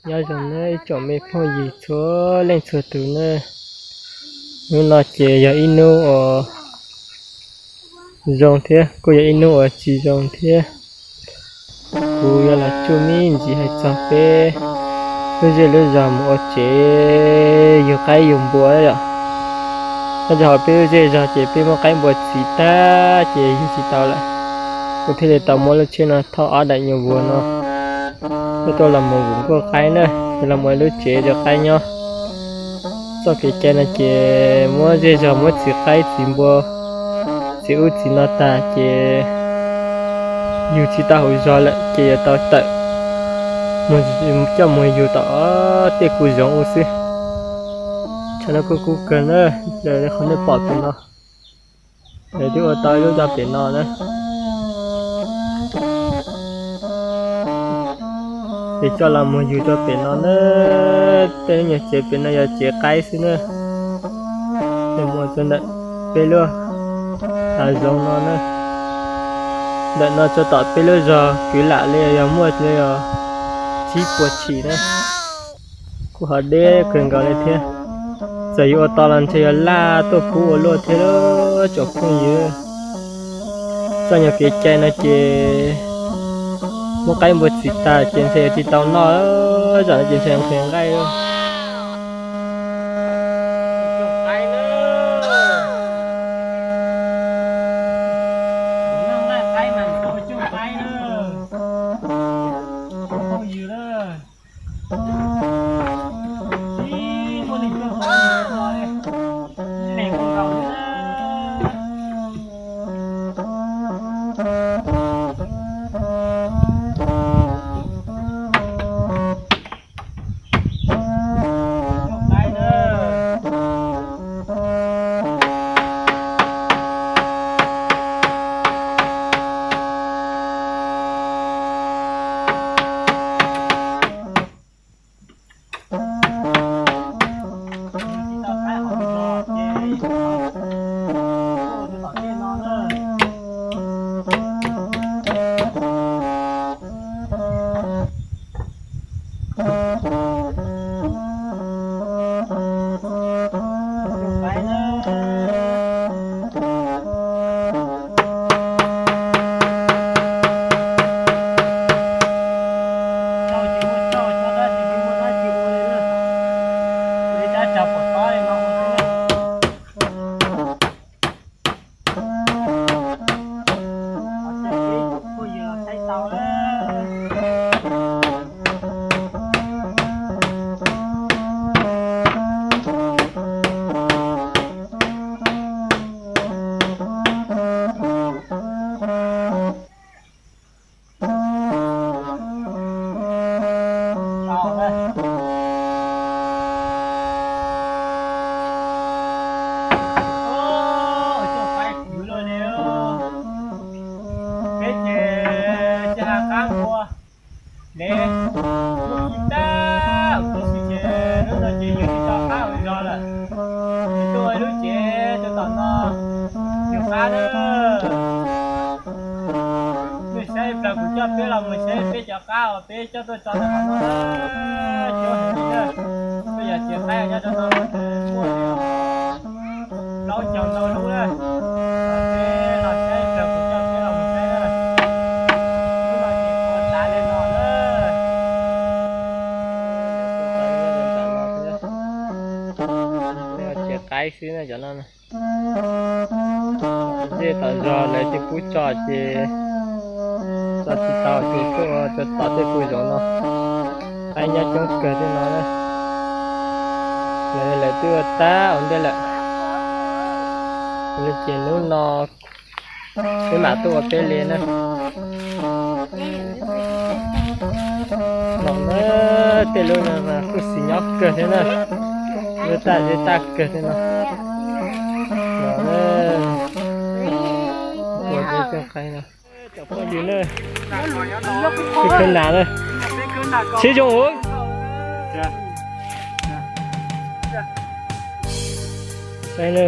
Nyob zoo nawb ib tsoom me phooj ywg txhua leej txhua tus nawb. Hnub no ces yog ib hnub uas zoo thiab kuj yog ib hnub uas tsis zoo thiab. Kuv yuav los tsuj me ntsis hais txog peb lub zej lub zog mus ua tsev yug qaib yug npua yom. Nyob rau hauv peb lub zej zog ces peb muab qaib npua txi tag ces yug tsis tau lawm. Kuv thiaj li tau muab lub tsheb no thauj ob daim nyuag vuas no tuaj los mus vus nkuaj qaib na, los mus ua lub tsev rau qaib nyob. Txoj kev cai no ces muab zej zog muab txiv qaib txiv npua, txiv ub txiv no tag ces yug tsis tau hauv zog lawm ces yuav tau tawm coj mus yug tom tej kuv zoov ub xwb. Tshav no kuj kub kawg na, raws li qhov nej pom pem no. Lawv twb ua tau ib lub rau pem no na. Ces coj los mus yug rau pem no na. Tej lub nyuag tsev pem no yog tsev qaib xwb na. Ces mus rau ntawm peb lub hav zoov no na. Ntawm no txog tom peb lub zos kwv lam li yog muaj li yog tsib puas tshim na. Kuj ho deb kawg nkaus li thiab. Txawm yuav ua tau los ntshe yuav laj tuaj pub ua luaj thiab tsoom phooj ywg. Txoj nyuag kev cai no ces muab qaib npua txi tas ces ntshe yuav tsis tau noj, zaum no ces ntshe nqhis nqaij. Peb ces tsis hais qab npua, ntev, lub cim tag tus xwb ces hnub no ces yug tsis tau qab hauv zog lawm. Ces tuaj ua lub tsev rau tom no yug qab na. Nej saib plaws kuv coj peb los mus saib peb cov qab uas peb coj tuaj tso rau qhov no na. Coob heev li na. Peb yog tsev qaib nyob rau no muaj li plaub caug ntau lub na. Los peb los saib plaws kuv coj peb los mus saib na. Lub no ces ua tas li no na. Tsev qaib xwb na cov no. Zej tom zog lawv twb pub tso ces tso tsis tau ces tuaj ua rau tom tej kuv zoov no. Qaib nyob coob kawg tej no na. Lawv, lawv twb ua tab ua ntej lawm. Ces hnub no peb mam tuaj ua peb li na. Los na, tej lub no kuj xis nyob kawg thiab na. Lub taj zeb taj kawg thiab no. Los na, ua peb tej qaib no. Cov phooj ywg na, peb khawb nas na, sib zoo os. Saib na.